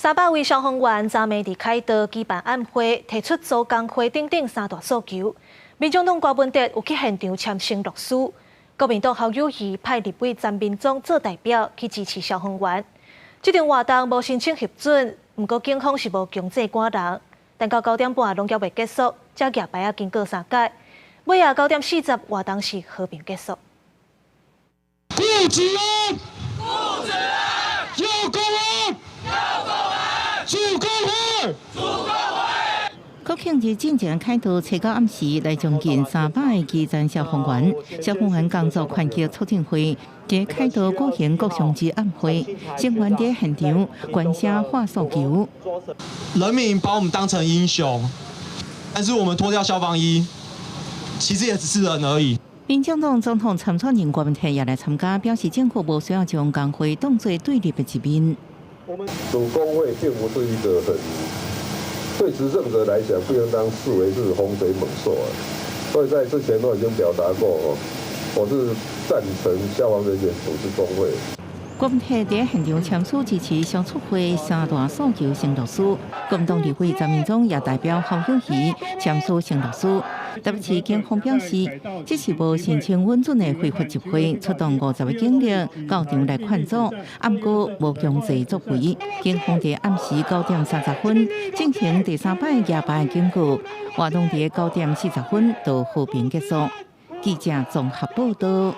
300位消防員昨暝佇凱道舉辦暗會，提出組工會等等三大訴求。民眾黨郭文哲有去現場簽承諾書，國民黨侯友宜派立委陳明忠做代表去支持消防員。這場活動無申請核准，毋過警方是無強制趕人。但到9點半攏猶未結束，才舉牌仔經過三擺。尾仔9點40，活動是和平結束。顧治安，顧治安，要公安，要公安，組工會，組工會。國慶日進前凱道初九暗時來將近300個基層消防員，消防員工作權益促進會佇凱道舉行國殤之暗會，成員佇現場懸聲喊訴求。人民把我們當成英雄，但是我們脫掉消防衣，其實也只是人而已。民進黨總統參選人郭文鐵也來參加，表示政府無需要將工會當作對立的一面。組工會並不是一個很對執政者來講，不應當視為是洪水猛獸啊。所以在之前都已經表達過，我是贊成消防人員組織工會。郭文鐵佇現場簽署支持消促會三大訴求承諾書，國民黨立委陳明忠也代表侯友宜簽署承諾書。台北市警方表示，這是無申請允准的非法集會，出動50個警力到場來勸阻，毋過無強制作為。警方佇暗時9點30分進行第三擺舉牌警告，活動佇9點40分就和平結束。記者綜合報道。